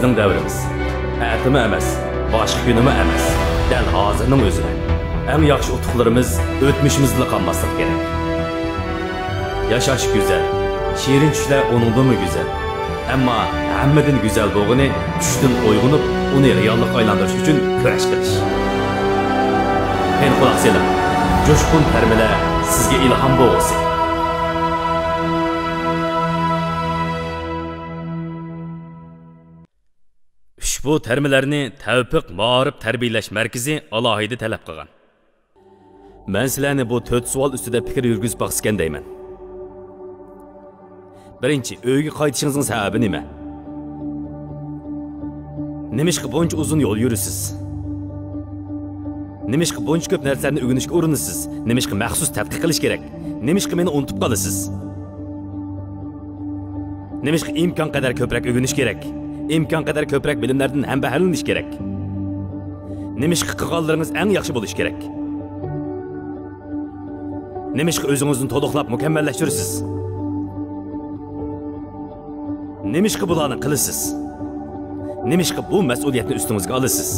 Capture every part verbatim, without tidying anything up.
بىزنىڭ دەۋرىمىز. ئەتىمۇ ئەمەس، باشقا كۈنىمۇ ئەمەس. دەل ھازىرنىڭ ئۆزىدە. ئەڭ ياخشى ئۇتۇقلىرىمىز ئۆتمۈشىمىزدىلا قالماسلىقى كېرەك. ياشاش گۈزەل، شېرىن چۈشلەر ئۇنىڭدىنمۇ گۈزەل. ئەمما ھەممىدىن گۈزەل بولغىنى چۈشتىن ئويغىنىپ، ئۇنى رېئاللىققا ئايلاندۇرۇش ئۈچۈن كۈرەش قىلىش. قېنى قۇلاق سېلىڭ، جۇشقۇن تەرمىلەر سىزگە ئىلھام بولغۇسى. ئۇشبۇ تەرمىلەرنى تەۋپىق مائارىپ تەربىيەلەش مەركىزى ئالاھىدە تەلەپ قىلغان. مەن سىلەرنى بۇ تۆت سوئال ئۈستىدە پىكىر يۈرگۈزۈپ باقسىكەن دەيمەن. بىرىنچى، ئۆيگە قايتىشىڭىزنىڭ سەۋەبى نېمە؟ نېمىشقا بۇنچە ئۇزۇن يول يۈرىسىز؟ نېمىشقا بۇنچە كۆپ نەرسىلەرنى ئۆگىنىشكە ئۇرۇنىسىز؟ نېمىشقا مەخسۇس تەتقىق قىلىش كېرەك؟ نېمىشقا مېنى ئۇنتۇپ قالىسىز؟ نېمىشقا ئىمكان قەدەر كۆپرەك ئۆگىنىش كېرەك؟ ئىمكان قەدەر كۆپرەك بىلىملەردىن ھەمبەھىرلىنىش كېرەك؟ نېمىشقا قىلغانلىرىڭىز ئەڭ ياخشى بولۇشى كېرەك؟ نېمىشقا ئۆزىڭىزنى تولۇقلاپ مۇكەممەللەشتۈرىسىز؟ نېمىشقا بۇلارنى قىلىسىز؟ نېمىشقا بۇ مەسئۇلىيەتنى ئۈستىڭىزگە ئالىسىز؟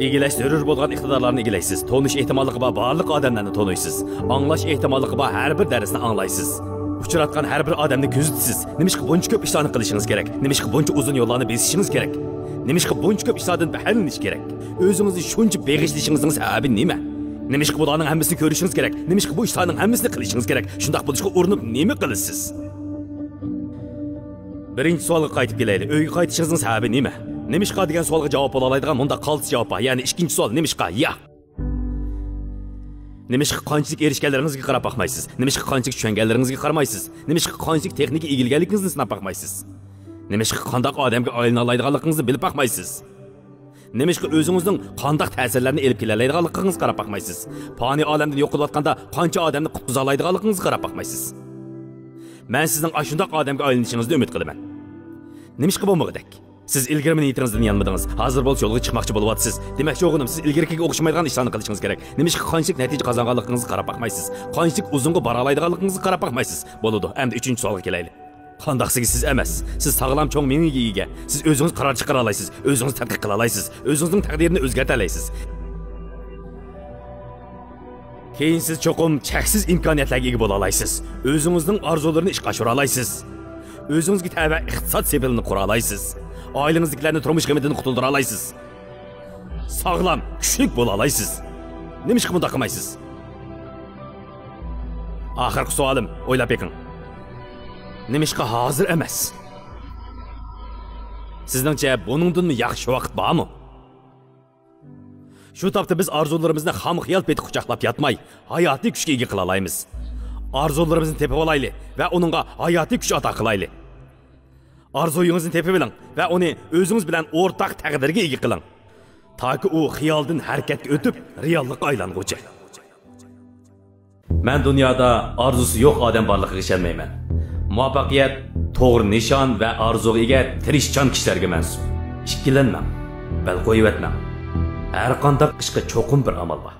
ئىگىلەش زۆرۈر بولغان ئىقتىدارلارنى ئىگىلەيسىز. تونۇش ئېھتىماللىقى بار بارلىق ئادەملەرنى تونۇيسىز. ئاڭلاش ئېھتىماللىقى بار ھەر بىر دەرسنى ئاڭلايسىز. ئۇچراتقان ھەر بىر ئادەمنى كۆزىتىسىز. نېمىشقا بۇنچە كۆپ ئىشلارنى قىلىشىڭىز كېرەك؟ نېمىشقا بۇنچە ئۇزۇن يوللارنى بېسىشىڭىز كېرەك؟ نېمىشقا بۇنچە كۆپ ئىشلاردىن بەھرىلىنىش كېرەك؟ ئۆزىڭىزنى شۇنچە بېغىشلىشىڭىزنىڭ سەۋەبى نېمە؟ نېمىشقا بۇلارنىڭ ھەممىسىنى كۆرۈشىڭىز كېرەك؟ نېمىشقا بۇ ئىشلارنىڭ ھەممىسىنى قىلىشىڭىز كېرەك؟ شۇنداق بولۇشقا ئۇرۇنۇپ نېمە قىلىسىز؟ بىرىنچى سوئالغا قايتىپ كېلەيلى. ئۆيگە قايتىشىڭىزنىڭ سەۋەبى نېمە؟ نېمىشقا دېگەن سوئالغا جاۋاب بولالايدىغان مۇنداق قالتىس جاۋاب بار. يەنى ئىككىنچى سوئال، نېمىشقا؟ يا. نېمىشقا قانچىلىك ئېرىشكەنلىرىڭىزگە قاراپ باقمايسىز؟ نېمىشقا قانچىلىك چۈشەنگەنلىرىڭىزگە قارىمايسىز؟ نېمىشقا قانچىلىك تېخنىكا ئىگىلىگەنلىكىڭىزنى سىناپ باقمايسىز؟ نېمىشقا قانداق ئادەمگە ئايلىنالايدىغانلىقىڭىزنى بىلىپ باقمايسىز؟ نېمىشقا ئۆزىڭىزنىڭ قانداق تەسىرلەرنى ئېلىپ كېلەلەيدىغانلىقىڭىزغا قاراپ باقمايسىز؟ پانىي ئالەمدىن يوق بولۇۋاتقاندا قانچە ئادەمنى قۇتقۇزالايدىغانلىقىڭىزغا قاراپ باقمايسىز؟ مەن سىزنىڭ ئاشۇنداق ئادەمگە ئايلىنىشىڭىزنى ئۈمىد قىلىمەن. نېمىشقا بولمىغۇدەك؟ سىز ئىلگىرىمۇ نىيىتىڭىزدىن يانمىدىڭىز. ھازىر بولسا يولغا چىقماقچى بولۇۋاتىسىز. دېمەكچى بولغىنىم، سىز ئىلگىرىكىگە ئوخشىمايدىغان ئىشلارنى قىلىشىڭىز كېرەك. نېمىشقا قانچىلىك نەتىجە قازانغانلىقىڭىزغا قاراپ باقمايسىز؟ قانچىلىك ئۇزۇنغا بارالايدىغانلىقىڭىزغا قاراپ باقمايسىز؟ بولىدۇ، ئەمدى ئۈچىنچى سوئالغا كېلەيلى. قانداقسىگە سىز ئەمەس. سىز ساغلام چوڭ مېڭىگە ئىگە. سىز ئۆزىڭىز قارار چىقىرالايسىز، ئۆزىڭىز تەتقىق قىلالايسىز، ئۆزىڭىزنىڭ تەقدىرىنى ئۆزگەرتەلەيسىز. كېيىن سىز چوقۇم چەكسىز ئىمكانىيەتلەرگە ئىگە بولالايسىز. ئۆزىڭىزنىڭ ئارزۇلىرىنى ئىشقا ئاشۇرالايسىز. ئۆزىڭىزگە تەۋە ئىقتىساد سېپىلىنى قۇرالايسىز. ئائىلىڭىزدىكىلەرنى تۇرمۇش غېمىدىن قۇتۇلدۇرالايسىز. ساغلام، كۈچلۈك بولالايسىز. نېمىشقا بۇنداق قىلمايسىز؟ ئاخىرقى سوئالىم، ئويلاپ بېقىڭ. نېمىشقا ھازىر ئەمەس؟ سىزنىڭچە بۇنىڭدىنمۇ ياخشى ۋاقىت بارمۇ؟ شۇ تاپتا بىز ئارزۇلىرىمىزنى خام خىيال پېتى قۇچاقلاپ ياتماي، ھاياتىي كۈچكە ئىگە قىلالايمىز. ئارزۇلىرىمىزنى تېپىۋالايلى ۋە ئۇنىڭغا ھاياتىي كۈچ ئاتا قىلايلى. ئارزۇيىڭىزنى تېپىۋېلىڭ ۋە ئۇنى ئۆزىڭىز بىلەن ئورتاق تەقدىرگە ئىگە قىلىڭ. تاكى ئۇ خىيالدىن ھەرىكەتكە ئۆتۈپ، رېئاللىققا ئايلانغۇچە. مەن دۇنيادا ئارزۇسى يوق ئادەم بارلىقىغا ئىشەنمەيمەن. مۇۋەپپەقىيەت توغرا نىشان ۋە ئارزۇغا ئىگە تىرىشچان كىشىلەرگە مەنسۇپ. ئىككىلەنمەڭ، بەل قويۇۋەتمەڭ. ھەرقانداق ئىشقا چوقۇم بىر ئامال بار.